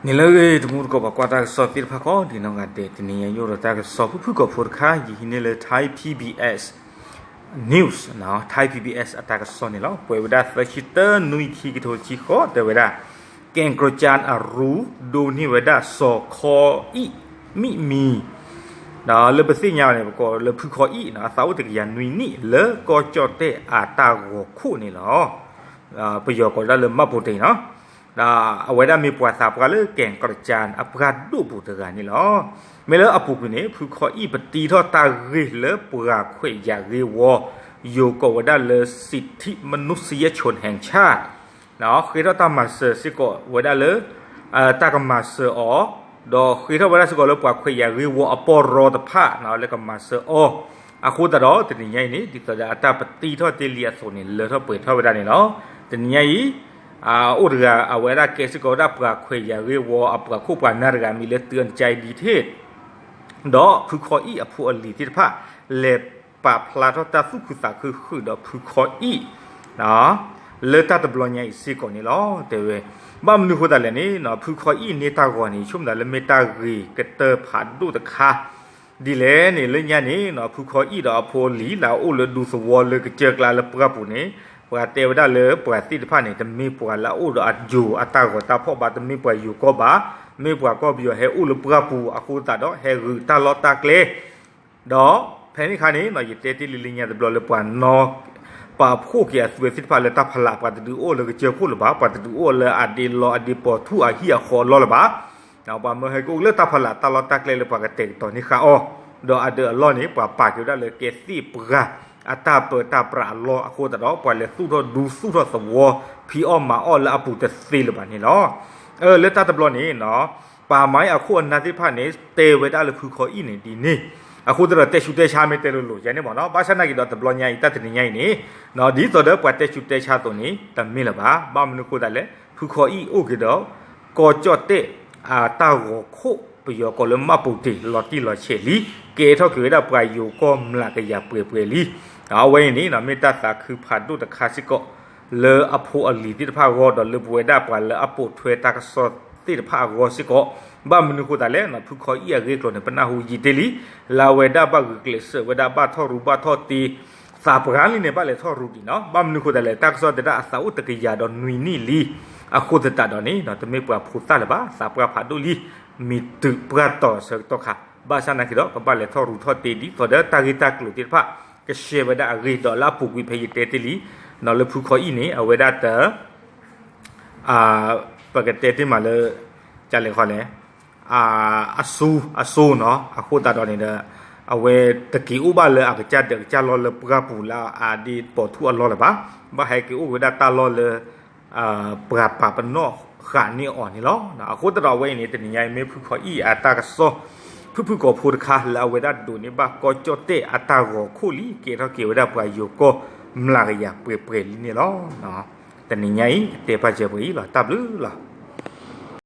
ဟ့ၣ်လၢအဂ့ၤ တမူတကိး ပှၤကွၢ်တၢ်ကစီၣ်သ့ၣ်တဖၣ်ကိးဒံးနီၢ်ဂၤဒဲး, တနံၤညါယအိၣ်ဒီးတၢ်ကစီၣ်ဖုၣ်ဖုၣ်ကိာ်ဖိတခါ ယဟံးန့ၢ်လၢ Thai PBS News, Thai PBS အတၢ်ကစီၣ်န့ၣ်လီၤ. ပှဲၤဝဲဒၣ်သၢဆံတၢ နွံ ခံ ကထိခံဃိး တဲဝဲဒၣ် ကဲၣ်ကြၢ်အရူ ဒိးန့ၢ်ဝဲဒၣ်စီၤခီအံၣ်မံးမံၤ, ဒီးလၢပသ့ၣ်ညါန့ၣ် ပကိးလၢဖုခီအံၣ်န့ၣ် အသးအိၣ်တကယၤနွံနံၣ် လၢကီၢ်ကၠီၣ်တဲၣ်အတၢ်ဂီၤခိၣ်န့ၣ်လီၤ. ပယီၤကိးဝဲဒၣ်လၢ မှတ်ပုံတင် နီၤ. ဒီးအဝဲဒၣ်မ့ၢ်ပှၤသးပှၢ်လၢ ကဲၣ်ကြၢ်အပှၤဒိၣ်ပူၤတဂၤန့ၣ်လီၤ. မ့ၢ်လၢအပူၤကွံာ်န့ၣ် ဖုခီအံၣ်ပတံထီၣ်တၢ်ဂ့ၢ်လၢပှၤခွဲးယာ်ဂ့ၢ်ဝီ, ယိၤကိးဝဲဒၣ်လၢ စံးထံးမနုစယဲးခၠိၣ်ဟဲၣ်ဆၣ် ဃ့ထီၣ်တၢ်မၤစၢၤစ့ၢ်ကီးဝဲဒၣ်လၢ တၢ်ကမၤစၢၤအီၤ, ဒီးဃ့ထီၣ်ဝဲဒၣ်စ့ၢ်ကီးလၢပှၤခွဲးယာ်ဂ့ၢ်ဝီအပီၢ်ရီတဖၣ် လၢကမၤစၢၤအီၤ, အဃိသတးဒီး တနံၤညါအံၤန့ၣ် ဒ်သိးဒီးအတၢ်ပတံထီၣ်တ့ၢ်လံအသိးန့ၣ် လၢထီၣ်ပှဲၤထီၣ်ဝဲဒၣ်န့ၣ်လီၤ. တနံၤညါအံၤ အိၣ်တဂၤ အဝဲဒၣ်ကဲစ့ၢ်ကီးဝဲဒၣ်ပှၤခွဲးယာ်ဂ့ၢ်ဝီအပှၤခိၣ်ပှၤနၢ်တဂၤ မံၤလၢ တုအကၠါအံၤဒံးထ့ၣ် ဒီးဖုခီအံၣ်အဖိအလံၤသ့ၣ်တဖၣ် လဲၤပာ်ဖျါထီၣ်တၢ်သူၣ်ခုသးခုဃုာ်ဒီးဖုခီအံၣ် လၢတၢ်တဘျီညါအံၤစ့ၢ်ကီးန့ၣ်လီၤ. တဲဝဲ ဘၣ်မနုၤဃိသတးလဲၣ်န့ၣ် ဖုခီအံၣ်န့ၢ်တၢ်ဂီၤန့ၣ် ဆိကမိၣ်သးလၢမ့ၢ်တၢ်ဂ့ၤကတၢၢ်ဖးဒိၣ်တခါ ဒ်လဲၣ်န့ၣ် လၢညါန့ၣ် ဖုခီအံၣ်ဒီးအဖိအလံၤ လၢအအိၣ်လၢဒူသဝီလၢကစၢၢ်ကျါလၢပှၢ်ပူၤန့ၣ် ပှၤတဲဝဲဒၣ်လၢပှၤသ့ၣ်တဖၣ်န့ၣ် တမ့ၢ်ပှၤလၢအအိၣ်ဒီးအယိၤအတၢ်ဂီၤတၢ်ဖီၣ်ဘၣ်, တမ့ၢ်ပှၤယိၤကီၢ်ဘၣ်, မ့ၢ်ပှၤကီၢ်ပယီၤဟဲအိၣ်လၢပှၢ်ပူၤအဃိသတးဒီး ဟဲဂုာ်တၢ်လီၢ်တၢ်ကျဲ ဒီးဖဲန့ၣ်အခါန့ၣ် ယတဲတ့ၢ်လံလၢညါတဘျီလၢပှၤနီၢ် ပာ်ဖှိၣ်က့ၤအသုဝဲသ့ၣ်တဖၣ်လၢတၢ်ဖးလၢ် ပှၤတဒုးအိၣ်လၢကစၢၢ်ခိၣ်လၢၤဘၣ်, ပှၤတဒုးအိၣ်လၢအဒ့လီၤအဒ့ပိာ်ထူၣ်အဟံၣ်အဃီအလီၢ်လၢၤဘၣ်. ပှၤမၢဟဲက့ၤအိၣ်လၢတၢ်ဖးလၢ်တၢ်လီၢ်တၢ်ကျဲလၢပှၤကတဲာ်ကတီၤန့ၢ်ဃာ်အီၤ, ဒီးအဒၢးအလီၢ်န့ၣ် ပှၤပာ်က့ၤဝဲဒၣ်လၢကဲသ့ၣ်ပှၢ်အတၢ်ပၢတၢ်ပြးအလီၢ်အဃိသတးဒီး ပှၤလဲၤသူၣ်ထီၣ်ဒူသူၣ်ထီၣ်သဝီ ဖံးအီၣ်မၤအီၣ်လၢအပူၤတသ့လၢၤဘၣ်န့ၣ်လီၤ. လၢတၢ်တဘျီန့ၣ် ပှၤမၤအခိၣ်အနၢ်သ့ၣ်တဖၣ်န့ၣ် တဲဝဲဒၣ်လၢဖုခီအံၣ်န့ၣ်ဒ်န့ၣ်, အဃိသတးဒီးတဲဆူးတဲဆါမ့ၢ်တဲလိၤလိၤယဲန့ၣ်မ့ၢ်နီၤ, ဘၣ်ဆၣ်နာ်က့ၤဒီးတဘျီညါအံၤ တၢ်တနံၤညါအံၤန့ၣ် ဒ်သိးဒီးပှၤတဲဆူးတဲဆါအသိးန့ၣ် တမ့ၢ်လၢၤဘၣ်. ဘၣ်မနုၤဃိသတးလဲၣ်, ဖုခီအံၣ်အိၣ်က့ၤဒီး ကီၢ်ကၠီၣ်တဲၣ် အတၢ်ဂီၤခိၣ် ပယီၤကိးလၢ မှတ်ပုံတင် လီၤတံၢ်လီၤဆဲးလံ, ကဲထီၣ်က့ၤဝဲဒၣ်ပှၤယိၤကီၢ်မျးကယၤပှဲၤပှဲၤလံ. အဝဲအံၤန့ၣ် မ့ၢ်တၢ်သးခုဖးဒိၣ်တခါစ့ၢ်ကီး လၢအဖိအလံၤသ့ၣ်တဖၣ်အဂီၢ် ဒီးလၢပဝဲဒၣ်ပှၤလၢအပိာ်ထွဲတၢ်ကစီၣ်သ့ၣ်တဖၣ်အဂီၢ်စ့ၢ်ကီး, ဘၣ်မနုၤဃိသတးလဲၣ်, ဖုခီအံၣ်အဂ့ၢ်အကျိၤန့ၣ် ပနၢ်ဟူယံာ်တ့ၢ်လံ, လၢအဝဲဒၣ်ဘၣ်ဂုာ်ကျဲးစၢးဝဲဒၣ်ဘၣ်ထီၣ်ရူဘၣ်ထီၣ်တ့, သးပှၢ်လံန့ၣ် ဘၣ်လဲၤထီၣ်ရူဒံးနီၤ, ဘၣ်မနုၤဃိသတးလဲၣ်, တၢ်ကစီၣ်တဲဒၣ်အသးအိၣ်တကယၤဒီးနွံနံၣ်လံ, အဃိသတးဒီးန့ၣ် တမ့ၢ်ပှၤဖိသၣ်လၢၤဘၣ်, သးပှၢ်ဖးဒိၣ်လံ, မံၤတုၤပှၢ်တီၤဆၢကတီၢ်ခါ, ဘၣ်ဆၣ်နာ်က့ၤဒီး ကဘၣ်လဲၤထီၣ်ရူထီၣ်တ့ဒ်သိးဒီးတၢ်ဂ့ၢ်တၢ်ကျိၤသ့ၣ်တဖၣ် ကရှဲဝဲဒၣ်အဂ့ၢ်ဒီးလၢအပူၤကွံာ်ဖဲယတဲတ့ၢ်လံ, လၢဖုခီအံၣ်န့ၣ် အဝဲဒၣ်တ ပကတဲတ့ၢ်မးလၢ ကလဲၤခီလဲၣ်, အစိ အစိနီၤ, အဃိသတးဒီးန့ၣ်ဒီး အဝဲတက့ၤအိၣ်ဘၣ်လၢအကစၢ်ဒၢးကစၢ်လီၢ်လၢပှၢ်ပူၤလၢအဒ့ပိာ်ထူၣ်အလီၢ်လၢၤဘၣ်, ဘၣ်ဟဲက့ၤအိၣ်ဝဲဒၣ်တၢ်လီၢ်လၢ ပှၤပာ်ပနီၣ်ဃာ်န့ၢ်အီၤန့ၣ်လီၤ. အဃိသတးဒီးအဝဲအံၤန့ၣ် တနံၤညါအံၤမ့ၢ်ဖုခီအံၣ်အတၢ်ကစီၣ် ဖုၣ်ဖုၣ်ကိာ်ဖိတခါ လၢအဝဲဒၣ်ဒိးန့ၢ်ဘၣ်ကီၢ်ကၠီၣ်တဲၣ်အတၢ်ဂီၤခိၣ်လံ, ကဲထီၣ်က့ၤဝဲဒၣ်ပှၤယိၤကီၢ်မျးကယၤပှဲၤပှဲၤလံန့ၣ်လီၤ. တနံၤညါအံၤ ကတဲပာ်စၢၤပှဲၤအံၤလီၤ. တၢ်ဘျုးလီၤ.